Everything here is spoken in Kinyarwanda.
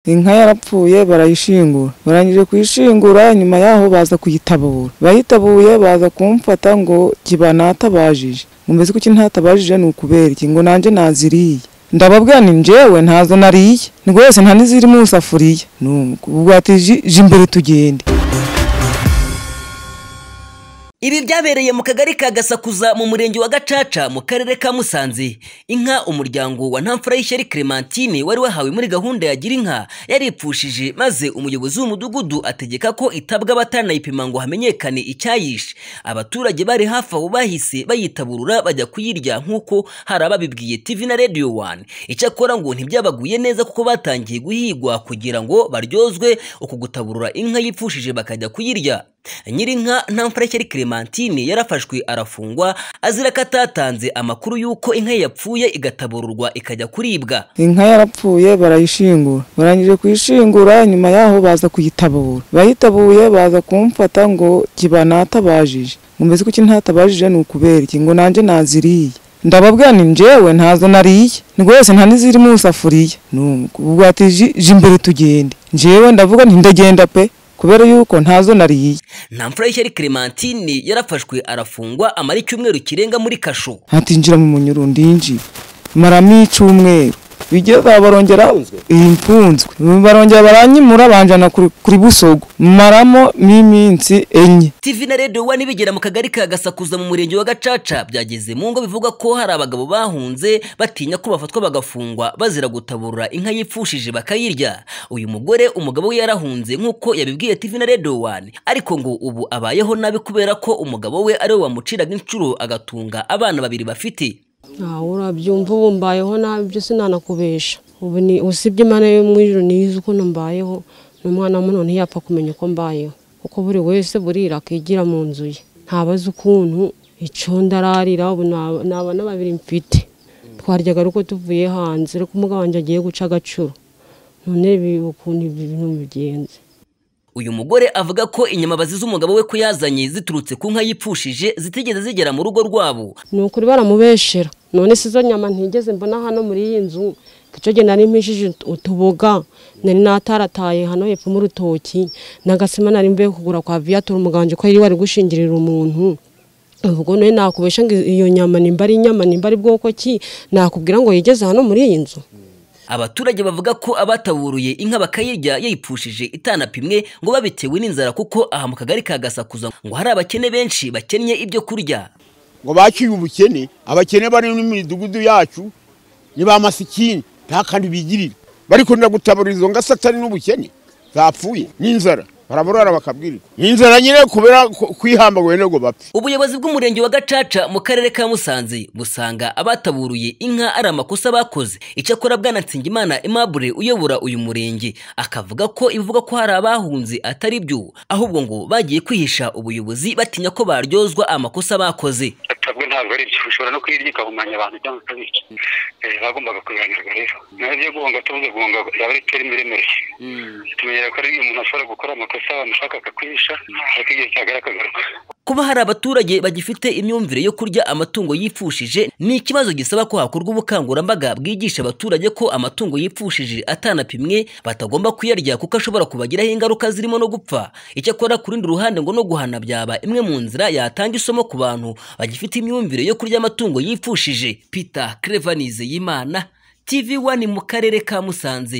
Inka yarapfuye barayishingura, barangije kuyishingura nyuma yaho baza kuyitabura, bayitabuye baza kumfata ngo kiba natabajije, ngo mbese kuki ntatabajije ni ukubera iki, ngo nanjye naziriye. Ndababwira nti njyewe ntazo nariye, ni rwose nta n'iziri mu safuriya, ubwo ati jya imbere tugende. Ibi byabereye mu kagari ka Gasakuza mu murenge wa Gacaca mu karere ka Musanze. Inka umuryango wa Ntamfurayishyari Clementine wari wahawe muri gahunda ya Gira Inka yaripfushije, maze umuyobozi w'umudugudu ategeka ko itabwa batanayipima ngo hamenyekane icyayishe. Abaturage bari hafi aho bahise bayitaburura bajya kuyirya nk'uko hari ababibwiye TV na Radio 1. Icyakora ngo ntibyabaguye neza kuko batangiye guhigwa kugira ngo baryozwe uku gutaburura inka yipfushije bakajya kuyirya. Nyirinka Ntamfurayishyari Clementine yarafashwe arafungwa azira ko atatanze amakuru y'uko inka yapfuye igatabururwa ikajya kuribwa. Inka yarapfuye barayishingura, barangije kuyishingura nyuma yaho baza kuyitabura, bayitabuye baza kumfata ngo kiba natabajije, ngo mbese kuki ntatabajije ni ukubera iki, ngo nanjye naziriye. Ndababwira nti njyewe ntazo nariye, ni rwose nta n'iziri mu safuriya, ubwo ati jya imbere tugende. Njyewe ndavuga nti ndagenda pe, kubera yuko ntazo nariye. Ntamfurayishyari Clementine yarafashwe arafungwa amara icyumweru kirenga muri kasho. Ati njira mu munyururu ndinjiye maramo icyumweru, bigeze barongera imfunzwe, barongera baranyimura banjana kuri Busogo maramo n'iminsi 4. TV na Radio 1 bigera mu kagari ka Gasakuza mu murenge wa Gacaca byageze mu ngo bivuga ko hari abagabo bahunze batinya ko bafatwa bagafungwa bazira gutaburura inka yipfushije bakayirya. Uyu mugore umugabo we yarahunze nk'uko yabibwiye TV na Radio 1, ariko ngo ubu abayeho nabi kubera ko umugabo we ari we wamuciraga inshuro agatunga abana babiri bafite. Urabyumva ubu mbayeho nabi byo sinanakubesha, ubu ni usibye Imana yo mu ijuru niyo izi ukuntu mbayeho, n'umwana w'umuntu ntiyapfa kumenya uko mbayeho, kuko buri wese burira akigira mu nzu ye, ntabazi ukuntu icyo ndararira. Ubu ni abana babiri mfite, twaryaga ariko tuvuye hanze, ariko umugabo wanjye agiye guca agacuro, none ukuntu ibintu bigenze. Uyu mugore avuga ko inyama bazize umugabo we ko yazanye ziturutse ku nka yipfushije zitigeze zigera mu rugo rwabo. Ni ukuri baramubeshera, none si izo nyama ntigeze mbona hano muri iyi nzu, icyo gihe nari mpishije utuboga, nari natarataye hano hepfo mu rutoki, n'agasima nari mvuye kugura kwa Viator umuganje ko yari wari gushingirira umuntu. Ubwo none nakubesha ngo iyo nyama nimba ari inyama nimba ari bwoko ki, nakubwira ngo yigeze hano muri iyi nzu. Abaturage bavuga ko abataburuye inka bakayirya yayipfushije itanapimwe ngo babitewe n'inzara, kuko aha mu kagari ka Gasakuza ngo hari abakene benshi bakennye ibyo kurya. Ngo baciye ubukene, abakene bari mu midugudu yacu ni ba masikini nta kandi bigirira, barikunda gutabura izo ngasa atari n'ubukene zapfuye n'inzara, baraburara bakabwirwa n'inzara nyine kubera kwihamba ngo ngo bapfe. Ubuyobozi bw'umurenge wa Gacaca mu karere ka Musanze busanga abataburuye inka ari amakosa bakoze. Icyakora Bwana Nsengimana Aimable uyobora uyu murenge akavuga ko ivuga ko hari abahunze atari byo, ahubwo ngo bagiye kwihisha ubuyobozi batinya ko baryozwa amakosa bakoze. Ntabwo ntabwo ari byo, ushobora no kwirya ikahumanya abantu cyangwa ukabica. Bagombaga kubihanirwa rero, naho ibyo guhunga tubuze guhunga yaba ari terime iremereye. Tumenyera ko ari umuntu ashobora gukora amakosa bamushaka akakwihisha, ariko igihe cyagera akagaruka. Kuba hari abaturage bagifite imyumvire yo kurya amatungo yipfushije ni ikibazo gisaba ko hakorwa ubukangurambaga bwigisha abaturage ko amatungo yipfushije atanapimwe batagomba kuyarya kuko ashobora kubagiraho ingaruka zirimo no gupfa. Icyakora ku rundi ruhande ngo no guhana byaba imwe mu nzira yatanga isomo ku bantu bagifite imyumvire yo kurya amatungo yipfushije. Peter Clever Nizeyimana, TV 1 mu karere ka Musanze.